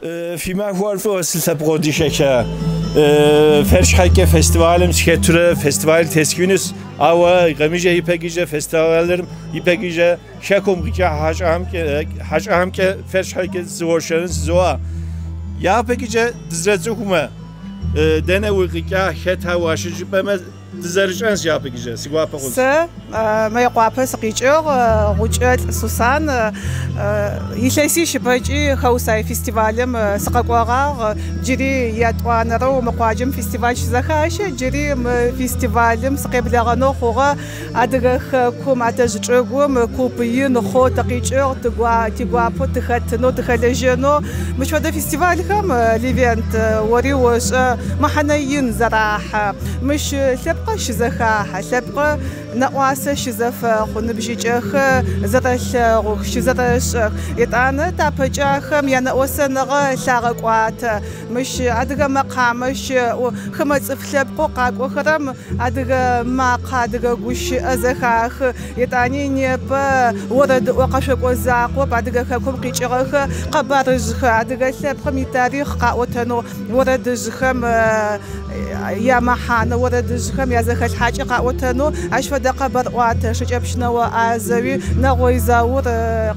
Фи махуэр фӏыуэ, си лъэпкъыу дыхэхэ. Фэр щхьэкӏэ фестивалым сыхэтурэ фестиваль тесхынущ, ауэ къэмыжэ ипэкӏыжэ фестивалым ипэкӏыжэ хэкум къикӏа хьэщӏэхэмкӏэ фэр щхьэкӏэ сыуэршэрын сызоӏэ. Япэкӏыжэ дызэрыцӏыхумэ, дэнэ укъикӏа, хэта уащыщ жыпӏэмэ, дызэрыщӏэнщ япэкӏыжэ, си гуапэ хъунщ. Сэ Мыекъуапэ сыкъикӏыгъ, Гъукӏэлӏ Сусан. Илъэсищ ыпэкӏи Хэусай фестивалым сыкъэкӏогъагъ. Джыри ятӏуанэрэу мы къуаджэм фестиваль щызэхащэ. Джыри мы фестивалым сыкъеблэгъэнэу хъугъэ. Адыгэ хэкум, атэжъ чӏыгум куп ин хъоу тыкъикӏыгъ, тигуапэу тыхэтынэу, тыхэлэжьэнэу. Мыщ фэдэ фестивальхэм, Левент, ори ошӏэ, мэхьэнэ ин зэрахьэ. Мыщ лъэпкъ щызэхахьэ, лъэпкъ нэӏуасэ щызэфэхъу, ныбжьыкӏэхэр зэрэлъэгъух, щызэрэшӏэх. Етӏанэ тапэкӏэ ахэм янэӏосэныгъэ лъагъэкӏуатэ. Мыщ адыгэ мэкъамэ щэӏу, хымэ цӏыф лъэпкъэу къакӏохэрэм адыгэ макъэ, адыгэ гущыӏэ зэхахы. Етӏани непэ орэдыӏо къэшъокӏо закъоп адыгэ хэкум къикӏыгъэхэ къэбарыжъхэр, адыгэ лъэпкъым итарихъ къаӏотэнэу орэдыжъхэм ямэхьанэ, орэдыжъхэм язэхэлъхьакӏэ къаӏотэнэу ащ фэдэ къэбарӏуатэ шыкӏэпщынэо ӏазэуи Нэгъой Заур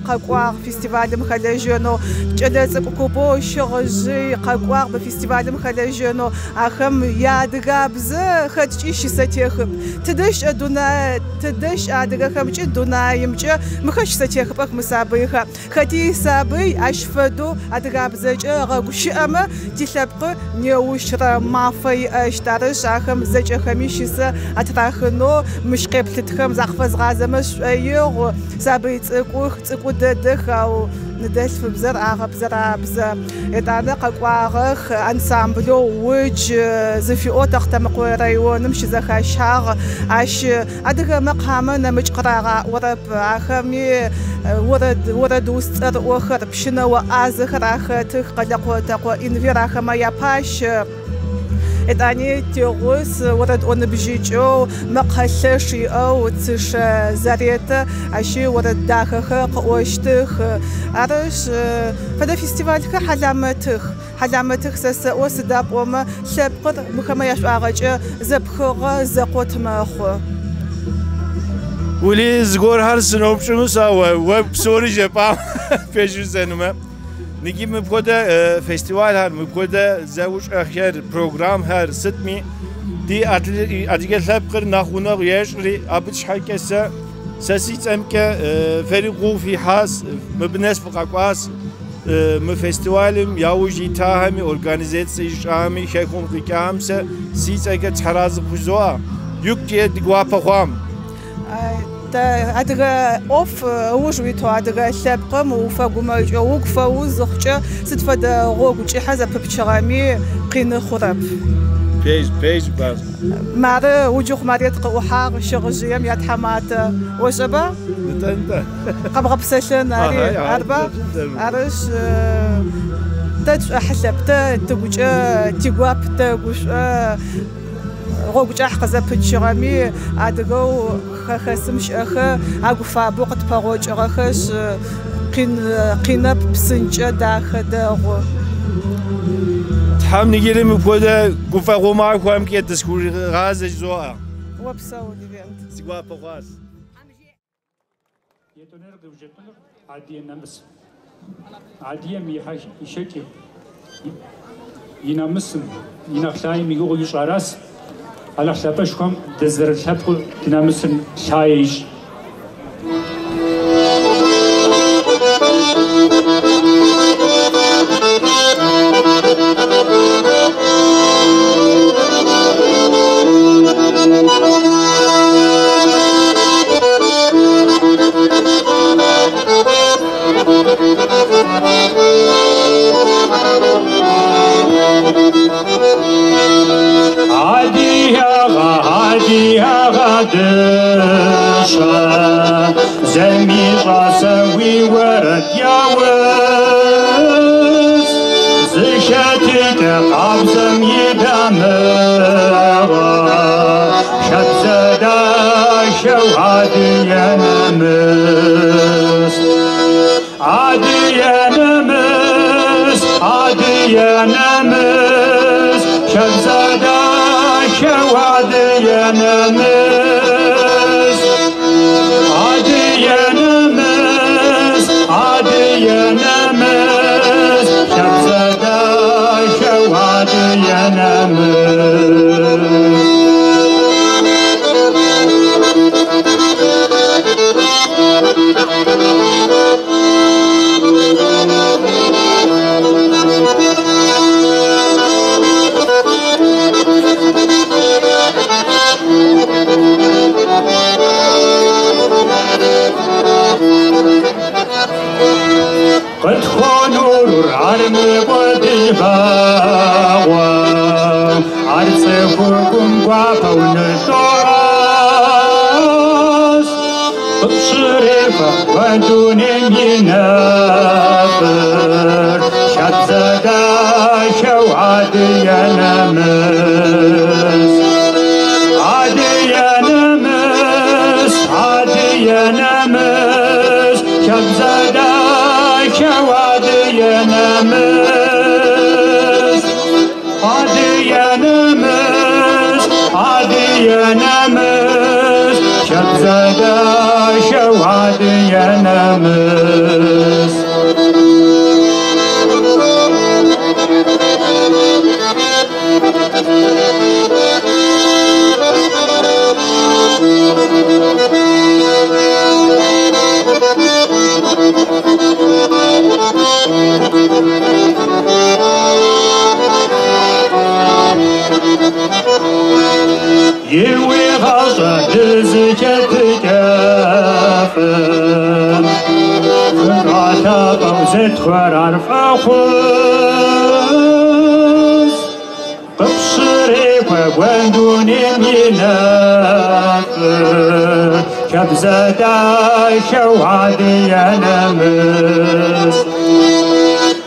къэкӏуагъ фестивалым хэлэжьэнэу. Кӏэлэцӏыкӏу купэу Щыгъыжъый къэкӏуагъ мы фестивалым хэлэжьэнэу. Ахэм яадыгабзэ хэткӏи щысэтехыпӏ. Тыдэ щыӏэ дунай, тыдэ щыӏэ адыгэхэмкӏи дунаимкӏэ мыхэр щысэтехыпӏэх мы сабыйхэр. Хэти исабый ащ фэдэу адыгабзэкӏэ ыгъэгущыӏэмэ, тилъэпкъы неущрэ мафэ иӏэщт. Арышъ, ахэм зэкӏэхэми щысэ атырахынэу мыщ къеплъытхэм закъыфэзгъазэмэ сшӏоигъу. Сабый цӏыкӏух, цӏыкӏу дэдэх, ау ныдэлъфыбзэр агъэбзэрабзэ. Етӏанэ къэкӏуагъэх ансамблэу Удж зыфиӏоу Тэхъутэмыкъое районым щызэхащагъ. Ащ адыгэ мэкъамэ нэмыкӏ къырагъаӏорэп. Ахэми орэд, орэдус цӏэрыӏохэр, пщынэо ӏазэхэр ахэтых, Къэлэкъотэкъо Инвер ахэмэ япащ. Етӏани тигъус орэдӏо ныбжьыкӏэу, мэкъэ лъэш иӏэу Цышэ Заретэ ащи орэд дахэхэр къыӏощтых. Арышъ, фэдэ фестивальхэр хьаламэтых. Хьаламэтых сэ сэӏо, сыда пӏомэ лъэпкъыр мыхэмэ яшӏуагъэкӏэ зэпхыгъэ, зэкъот мэхъу. Ули, зыгуэрхэр сыноупщӏынущ, ауэ уэ псори жепӏам пэжу жысӏэнумэ. Ныджы мыпхуэдэ фестивалхэр, мыпхуэдэ зэӏущӏэхэр, программхэр сытми, ди адыгэ лъэпкъыр нэхъ гъунэгъу ещӏри, абы щхьэкӏэ сэ сэ си цӏэмкӏэ фэри гугъу фихьащ, мыбы нэс фыкъэкӏуащ. Мы фестивалым яужь итахэми, организацэ ищӏами, хэкум къикӏахэм сэ си цӏэкӏэ тхьэразэ хузоӏэ. Икъукӏэ ди гуапэ хъуам. Тэ адыгэ ӏоф ыуж уитэу, адыгэ лъэпкъым уфэгумэкӏэу, угу фэуз зыхъукӏэ, сыд фэдэ гъогу кӏыхьэ зэпыпчыгъэми къины хъурэп. Пэж, пэж бар. Мары Уджыхъу Марет къыӏухьагъ Щыгъыжъыем ятхьаматэ. Ошӏэба? Нтӏэ, нтӏэ. Къэбгъэпсэлъэн ари, арба? Арышъ, тэ тшӏохьылъэп, тэ тыгукӏэ тигуап, тэгушӏо. Гъогу кӏыхь къызэпытчыгъэми, адыгэу хэхэсым щыӏэхэр агу фабэу къытпэгъокӏыгъэхэшъ, къин, къинэп, псынкӏэ, дахэ, дэгъу. Тхьэм иджыри мыпхуэдэ гуфӏэгъуэ махуэмкӏэ дысхуригъазэ жызоӏэ. Опсэу, Левент. Си гуапэ хъуащ. Етӏуанэр къывжетӏэнур Адыгэ нэмыс. Адыгэм и хэкӏым, и нэмысым, и нэхъ лъаем и гугъу ищӏ арас. Алыхь лъапӏэшхуэм дызэрылъэпкъыу ди нэмысым лъае ищӏ. Адыгагъэ, адыгагъэ дыщэ, зэми щӏасэ уи уэрэд яус, зыхэтыкӏэ къабзэм и дамыгъэ, хабзэ дахэу адыгэ нэмыс. Адыгэ нэмыс, адыгэ Адыгэ нэмыс, хабзэ дахэу адыгэ нэмыс. Адыгэ нэмыс, адыгэ нэмыс, хабзэ дахэу адыгэ нэмыс. Къытхуонурыр ар мыкӏуэдыж вагъуэ, ар цӏыхугум гуапэу нылъоӏэс. Къыпщырехуэ дунейм и нэфыр, хабзэ дахэу адыгэ нэмыс. Адыгэ нэмыс, адыгэ нэмыс, хабзэ дахэу адыгэ нэмыс. Адыгэ нэмыс, адыгэ нэмыс, хабзэ дахэу адыгэ нэмыс. Иуигъащӏэ дызыхэтыкӏэфӏым, фӏыгъэлъапӏэу зытхуэр ар фӏэхъус. Къыпщырехуэ гуэн дунейм и нэфыр, хабзэ дахэу адыгэ нэмыс.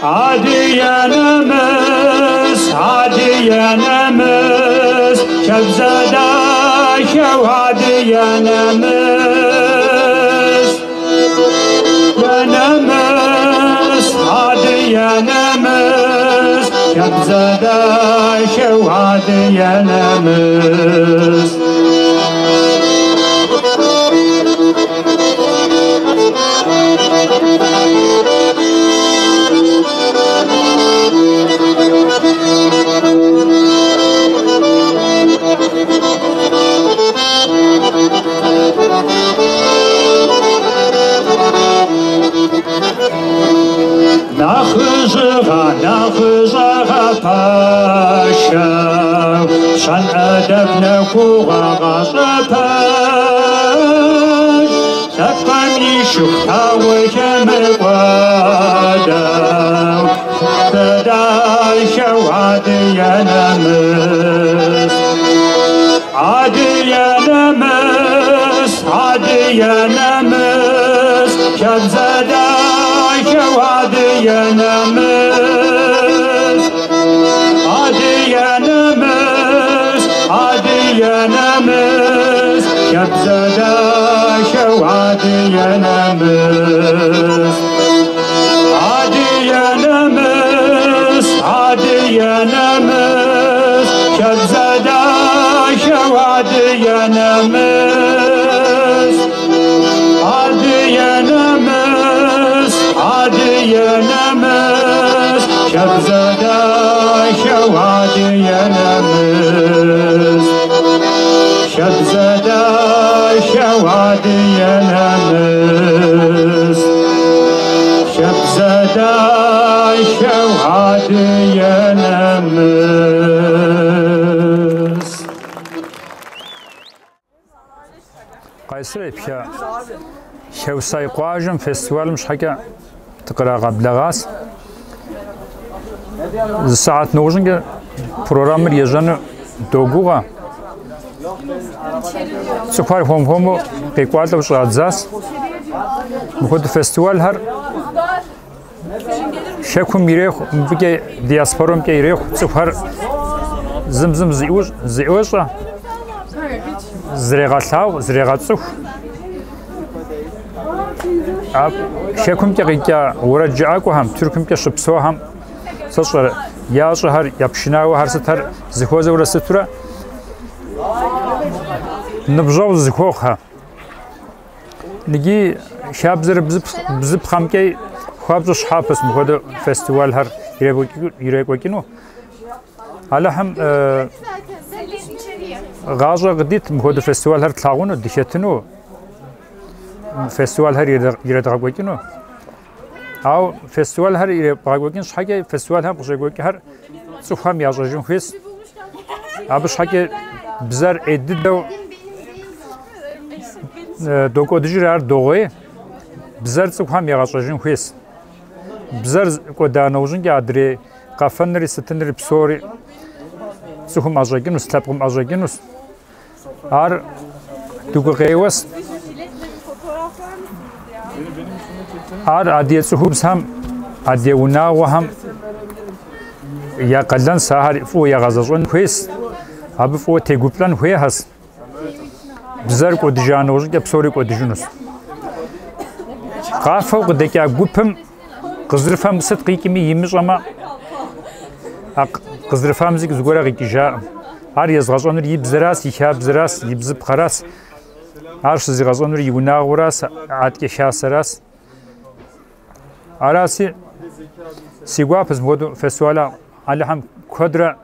Адыгэ нэмыс, адыгэ нэмыс, хабзэ дахэу адыгэ нэмыс. Нэмыс, адыгэ нэмыс, хабзэ дахэу адыгэ нэмыс. Нэхъыжьыгъэ, нэхъыщӏэгъэ пашэу, щэн ӏэдэб нэхугъэ гъащӏэ пэж. Лъэпкъым и шыху хэмыкӏуэдэу, хабзэ дахэу адыгэ нэмыс. Адыгэ нэмыс, адыгэ нэмыс, хабзэ дахэу адыгэ нэмыс. Адыгэ нэмыс, адыгэ нэмыс, хабзэ дахэу адыгэ нэмыс. Адыгэ нэмыс, адыгэ нэмыс, хабзэ дахэу адыгэ нэмыс. Адыгэ нэмыс, адыгэ нэмыс, хабзэ дахэу адыгэ нэмыс. Хабзэ дахэу адыгэ нэмыс. Хабзэ дахэу адыгэ нэмыс. Къайсэр епха Хеусай къуажэм фестивалым щхьэкӏэ дыкърагъэблэгъащ. Зы сыхьэт нэужьынкӏэ программэр ежьэну догугъэ. Цӏыхухэр хуэм-хуэму къекӏуалӏэу щӏадзащ. Мыпхуэдэ фестивалхэр хэкум ирехъу, мыбыкӏэ диаспорэмкӏэ ирехъу, цӏыхухэр зым зым зыӏуощӏэ, зрегъэлъагъу, зрегъэцӏыху. Хэкумкӏэ къикӏа уэрэджыӏакӏуэхэм, Тыркумкӏэ щыпсэухэм сэ сщӏэрэ ящӏэхэр, я пшынауэхэр сытхэр зыхуэзэурэ сытурэ ныбжьэгъу зыхуохъухэ. Ныги хабзэр бзыпхъэмкӏэ хуабжьу щхьэпэщ мыпхуэдэ фестивалхэр ирекӏуэкӏыну. Алыхьым гъащӏэ къыдит мыпхуэдэ фестивалхэр тлъагъуну, дыхэтыну, фестивалхэр иредгъэкӏуэкӏыну. Ауэ фестивалхэр иребгъэкӏуэкӏын щхьэкӏэ фестивалхэм къыщекӏуэкӏхэр цӏыхухэм ящӏэжын хуейщ. Абы щхьэкӏэ бзэр ӏей дыдэу докӏуэдыжыр ар догъуей. Бзэр цӏыхухэм егъэщӏэжын хуейщ. Бзэр кӏуэда нэужьынкӏэ адрей къэфэнри сытынри псори цӏыхум ӏэщӏэкӏынущ, лъэпкъым ӏэщӏэкӏынущ. Ар дыгукъеуэс. Ар адыгэ цӏыхубзхэм, адыгэ унагъуэхэм я къалэнщ, ахэр фӏыуэ ягъэзэщӏэн хуейщ, абы фӏыуэ тегуплӏэн хуейхэщ. Бзэр кӏуэдыжа нэужьыкӏэ псори кӏуэдыжынущ. Къафэу къыдэкӏа гупым къызэрыфэм сыт къикӏми имыщӏэмэ, а къызэрыфам зыкӏ зыгуэрэ къикӏыжаӏым. Ар езгъэщӏэнур и бзэращ, и хабзэращ, и бзыпхъэращ. Ар щызигъэщӏэнур и унагъуэращ, аткӏэ хасэращ. Араси, си гуапэщ мыпхуэдэу фестиваль Алыхьым куэдрэ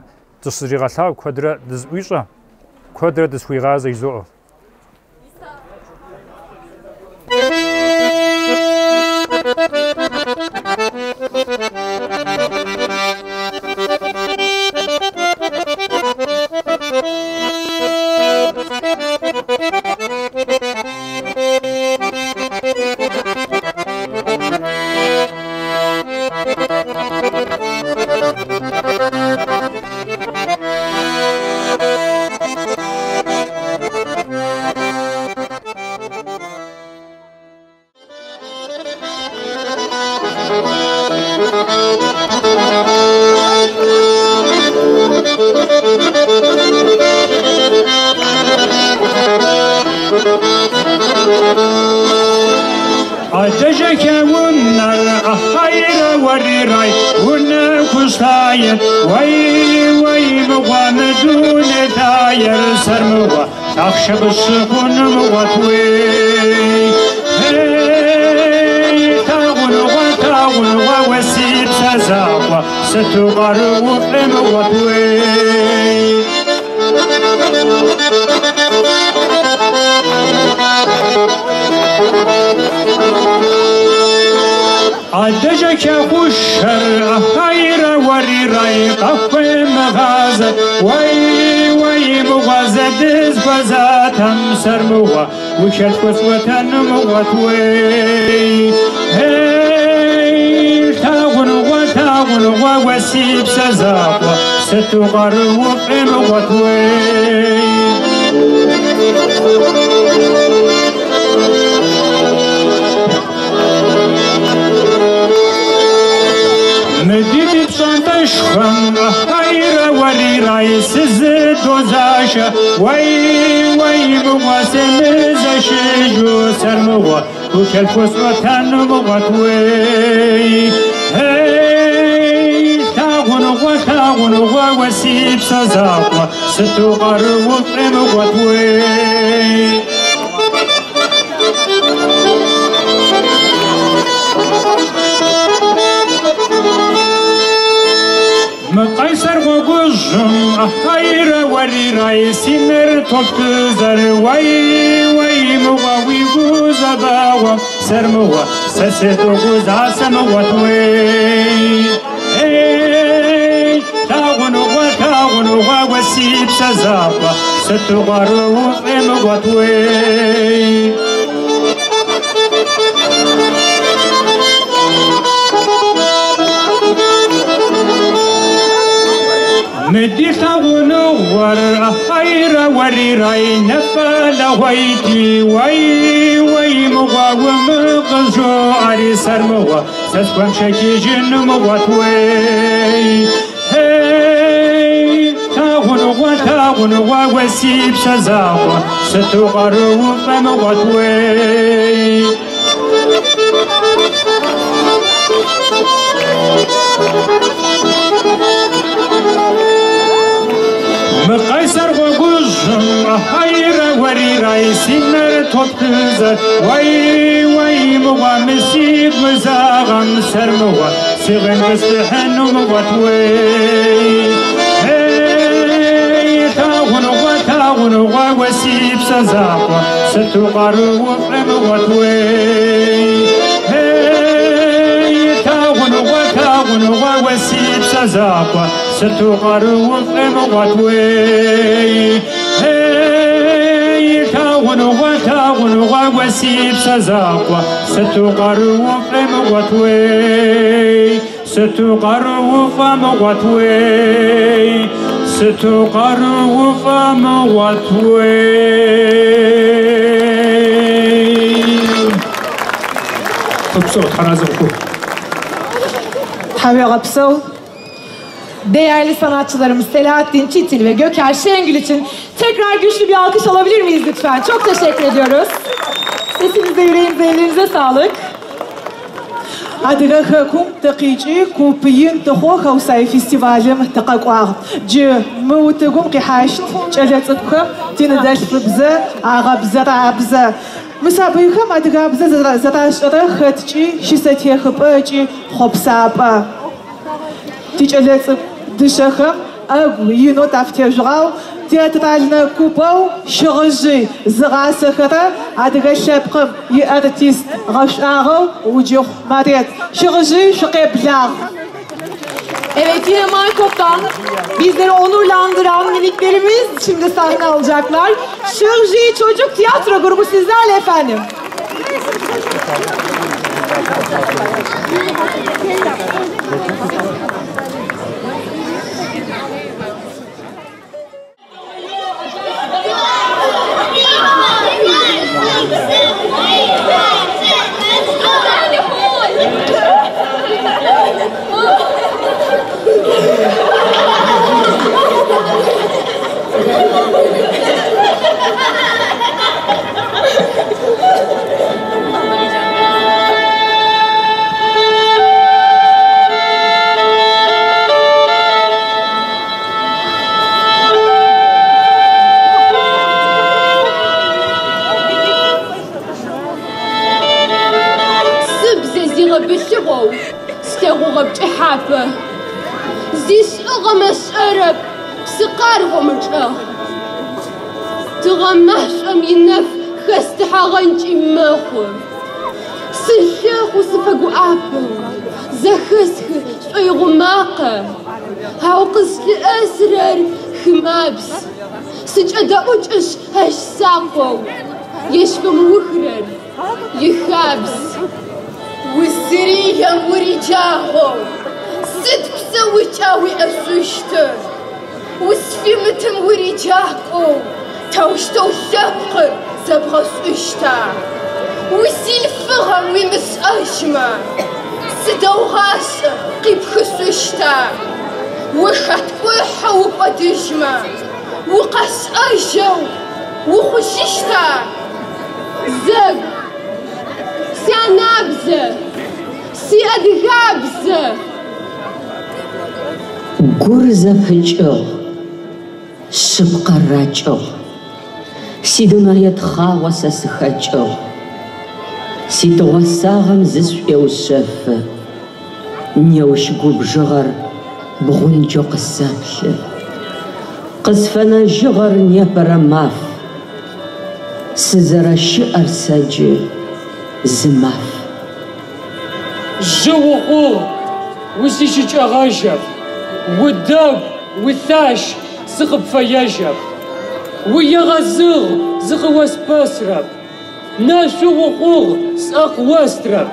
дыщызригъэлъагъу, куэдрэ дызыӏуищӏэ, куэдрэ дысхуигъазэ жызоӏэ. Уэйрай, синэр топтызэ, уэй, уэй, мыгъуэ, мы сигу мызагъэм сэр мыгъуэ, сигъын къыстыхьыну мыгъуэт, уэй. Эй, лъагъуныгъуэ, лъагъуныгъуэ, уэ си псэ закъуэ, сыту къарууфӏэ мыгъуэт, уэй. Эй, лъагъуныгъуэ, лъагъуныгъуэ, уэ си псэ закъуэ, сыту къарууфӏэ мыгъуэт, уэй. Эй, лъагъуныгъуэ, лъагъуныгъуэ, уэ си псэ закъуэ, сыту къарууфӏэ мыгъуэт, уэй. Сыту къарууфӏэ мыгъуэт, уэй. Сыту къарууфӏэ мыгъуэт, уэй. Фыпсэу, Тхьэразэ къыхух. Тхьауегъэпсэу. Değerli sanatçılarımız Selahattin Çitil ve Göker Şengül için tekrar güçlü bir alkış alabilir miyiz lütfen? Çok teşekkür ediyoruz. Sesinize, yüreğinize, ellerinize sağlık. Адыгэ хэкум тыкъикӏи куп ин тыхъоу Хаусай фестивалым тыкъэкӏуагъ. Джы мы утыгум къихьащт кӏэлэцӏыкӏухэм тиныдэлъфыбзэ агъэбзэрабзэ. Мы сабыйхэм адыгабзэ зэрашӏэрэ хэткӏи щысэтехыпӏэ ыкӏи хъопсапӏэ. Тикӏэлэцӏыкӏу дышъэхэм ӏэгу инэу тафтежъугъау, театральнэ купэу Щыгъыжъый зыгъасэхэрэ адыгэ лъэпкъым иартист гъэшӏуагъэу Уджыхъу Марет. Щыгъыжъый шъукъеблагъ. Evet yine Maykop'tan bizleri onurlandıran miniklerimiz şimdi sahne alacaklar. Şırji Çocuk Tiyatro Grubu sizlerle efendim. Гур зэпыкӏыгъ, шъыпкъэр ракӏыгъ. Сидунае тхъагъо сэ сыхэкӏыгъ. Ситыгъосагъэм зысшӏуеушъэфы. Неущ губжыгъэр бгъунджэу къысэплъы. Къысфэнэжьыгъэр непэрэ маф. Сызэрэщыӏэр сэджы зы маф. Жьы ухъугъ, узищыкӏэгъэжьэп. Удэгу, улъащ, сыкъыпфэежьэп. Уегъэзыгъ, зыкъыоспэсрэп. Нэшъу ухъугъ, сӏэ къыострэп.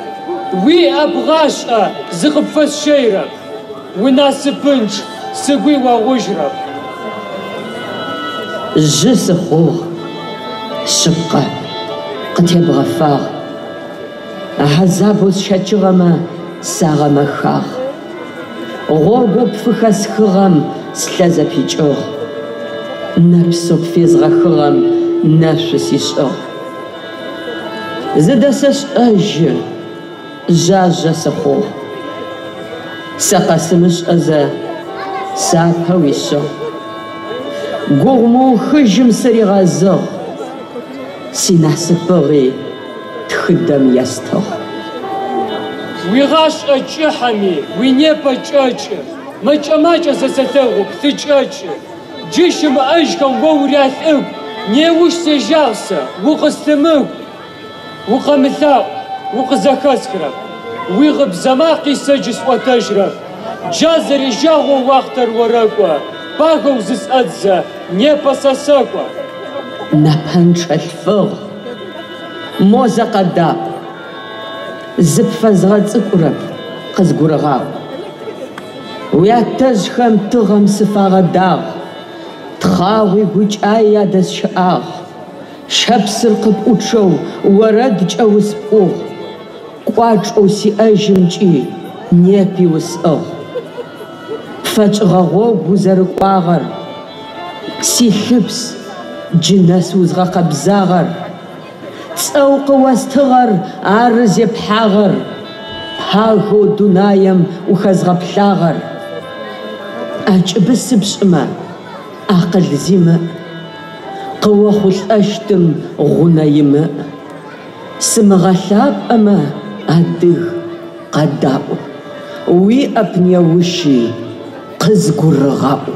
Уиӏэ бгъашӏэ, зыкъыпфэсщэйрэп. Унасыпынчъ, сыгуи огъужьрэп. Жьы сыхъугъ, шъыпкъэ, къытебгъэфагъ. Хьазабэу сщэчыгъэмэ сагъэмэхагъ. Гъогоу пфыхэсхыгъэм слъэ зэпикӏыгъ. Нэпсэу пфезгъэхыгъэм нэшъу сишӏыгъ. Зыдэсэшӏэжьы, жъажъэ сыхъугъ. Сэ къэсымышӏэзэ сапэ уишъыгъ. Гугъу мыухыжьым сыригъэзыгъ. Синасыпыгъи тхыдэм естыгъ. Уигъашӏэ кӏыхьэми, уинепэ кӏэкӏы, мэкӏэ-макӏэзэ сэлъэгъу плъыкӏэкӏы. Джы щымыӏэжьхэм о урялӏыгу, неущ сежьагъ сэ, укъыслъымыгу. Укъэмылъаӏу, укъызэхэсхырэп, уигъыбзэ макъи сэ джы сӏотэжьырэп. Джа зэрежьагъэу уахътэр орэкӏо, пагэу зысӏэтзэ, непэ сэ сэкӏо. Нэпэнчъэ лъфыгъ, мо зэ къэдаӏу, зыпфэзгъэцӏыкӏурэп, къызгурыгъаӏу. Уятэжъхэм тыгъэм сыфагъэдагъ, тхъагъуи гукӏаи адэсщыӏагъ. Щэпсыр къыпӏучъэу орэдкӏэ успӏугъ, кӏуачӏэу сиӏэжьымкӏи непи усӏыгъ. Пфэкӏыгъэ гъогу узэрыкӏуагъэр, силъыпс джы нэс узгъэкъэбзагъэр, цӏэу къыостыгъэр ары зепхьагъэр, пагэу дунаем ухэзгъэплъагъэр. ӏэкӏыбы сыпшӏымэ, акъыл зимыӏ, къыохъулӏэщтым гъунэ имыӏ. Сымыгъэлъапӏэмэ, адыг, къэдаӏу, уиӏэп неущи, къызгурыгъаӏу.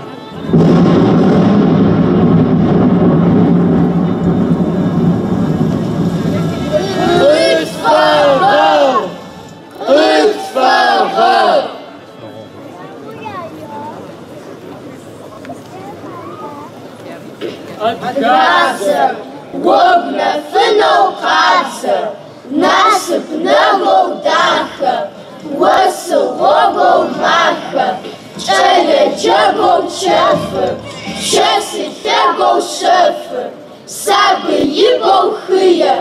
Къытфэгъэгъу! Къытфэгъэгъу! Адыгабзэр, гъогу нэфынэу къабзэ, насып нэгоу дахэ, осы гъогоу махэ, кӏэлэ джэгоу чэфы, пщэсы лъэгоу шъэфы, сабый ибэу хые,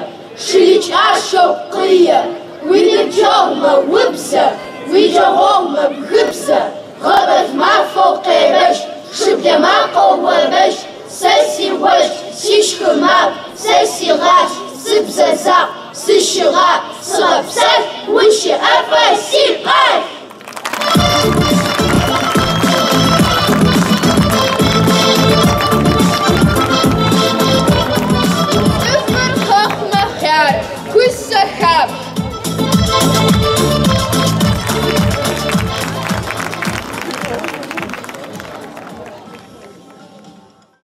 шыикӏащэу пкъые, уиныбджэгъумэ убзэ, уиджэгъогъумэ бгыбзэ, гъэбэл мафэу къерэщ, шыблэ макъэу орэщ, сэ сиощт, сищхы макъ, сэ сигъашӏ, сыбзэ закъу, сыщыгъаӏ, сыгъэпсалъ, ущыӏэфэ сикъалъ.